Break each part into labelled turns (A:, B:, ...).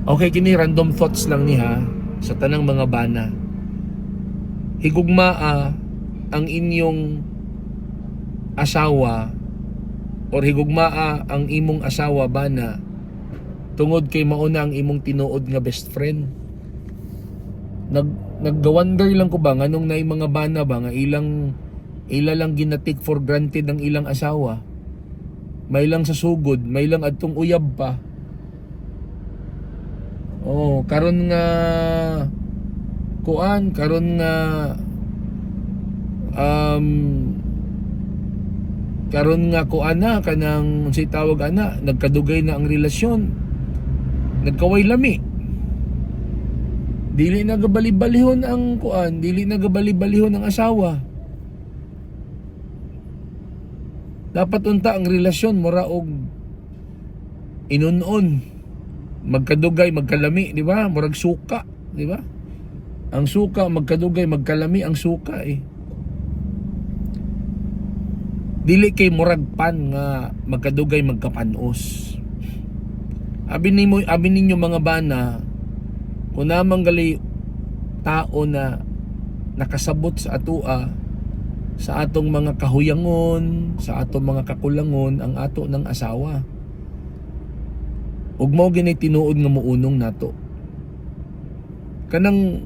A: Okay, kini random thoughts lang ni ha sa tanang mga bana. Higugmaa ang inyong asawa or higugmaa ang imong asawa, bana, tungod kay mauna ang imong tinuod nga best friend. Nagga-wonder lang ko ba nganong naay mga bana ba nga ilang ila lang gina-take for granted ang ilang asawa. May lang sa sugod, may lang adtong uyab pa. Oh, karon nga kuan, karon nga karon nga kuan na, kanang unsay tawag ana, nagkadugay na ang relasyon. Nagkaway lami. Dili na gabali-balihon ang kuan, dili na gabali-balihon ang asawa. Dapat unta ang relasyon mura og inunon. Magkadugay, magkalami, di ba? Murag suka, di ba? Ang suka, magkadugay, magkalami ang suka eh. Dili kay murag pan nga magkadugay magkapanos. Abi nimo, abi ninyo mga bana, kung namang gali tao na nakasabot sa atua, sa atong mga kahuyangon, sa atong mga kakulangon, ang ato ng asawa. Ug mao gini tinuod nga muunong nato. Kanang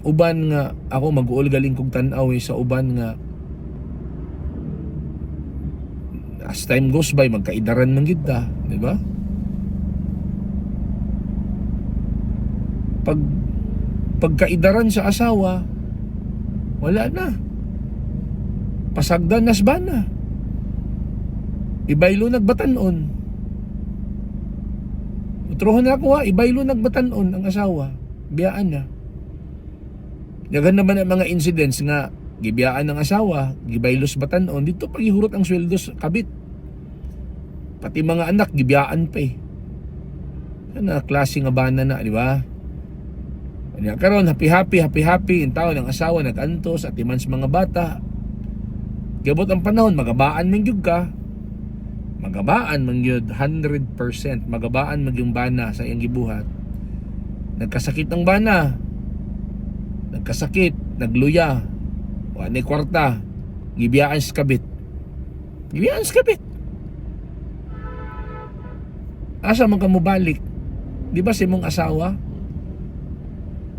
A: uban nga ako mag-uol galing kog tan-aw eh, sa uban nga as time goes by magkaidaran man gid ta, di ba? Pag pagkaidaran sa asawa, wala na. Pasagdan nas bana. Ibaylo nagbatan-on. Utrohon na ako ha, ibaylo nagbatan-on ang asawa. Biyaan na. Daghan naman ang mga incidents nga gibiyaan ng asawa, gibaylos batan-on, dito pag ihurot ang sweldo sa kabit. Pati mga anak gibiyaan pa eh. Ano klase nga bana na, di ba? Kanya karon happy happy happy happy in taon ang asawa nag-antos at iman sa mga bata. Gabot ang panahon, magabaan man gyud ka. Magabaan man gyud 100%, magabaan man yung bana sa iyang gibuhat. Nagkasakit ang bana. Nagkasakit, nagluya. Wa ni kwarta. Gibiyaan sa kabit. Gibiyaan sa kabit. Asa man ka mobalik? Di ba sa imong asawa?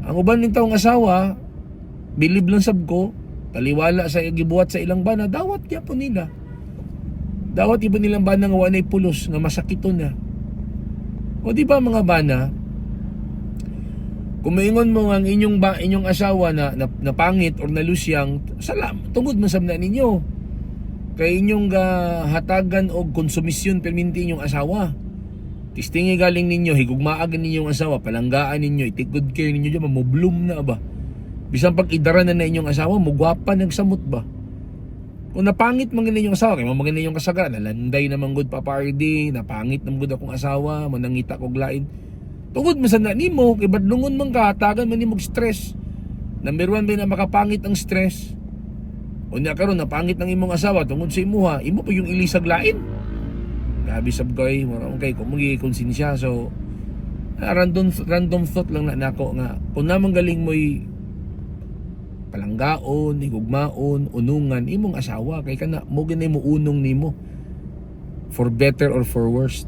A: Ang uban ning taong asawa, bilib lang sab ko, taliwala sa gibuhat sa ilang bana, dawat gyapon nila. Dawat iba nilang bana nga wa nay pulos, nga masakiton na. O di ba mga bana, kung maingon mo nga ang inyong ba, inyong asawa na napangit or nalusyang, salam, tungod man sab na ninyo. Kay inyong hatagan og konsumisyon perminti inyong asawa. Tistingi galing ninyo, higugmaag ninyong asawa, palanggaan ninyo, i-take good care ninyo dyan, mo-bloom na ba? Bisan pag idara na na inyong asawa, mugwapa nagsamot ba? Kung napangit man gani inyong asawa, kay mo man gani inyong kasagaran, nalanday naman gud Papa RD, napangit naman gud akong asawa, manangita kog lain. Tungod man sa na nimo, kay badlungon man ka, hatagan man nimo og stress. Number one ba na makapangit ang stress? Unya karon napangit ang imong asawa tungod sa imuha, imo pa yung ilisag lain. Grabe sab koy, mura kay kung magi konsensya, so random random thought lang na nako nga kung namang galing mo'y palanggaon, higugmaon, unungan imong asawa kay kana mo gani mo unong nimo for better or for worse.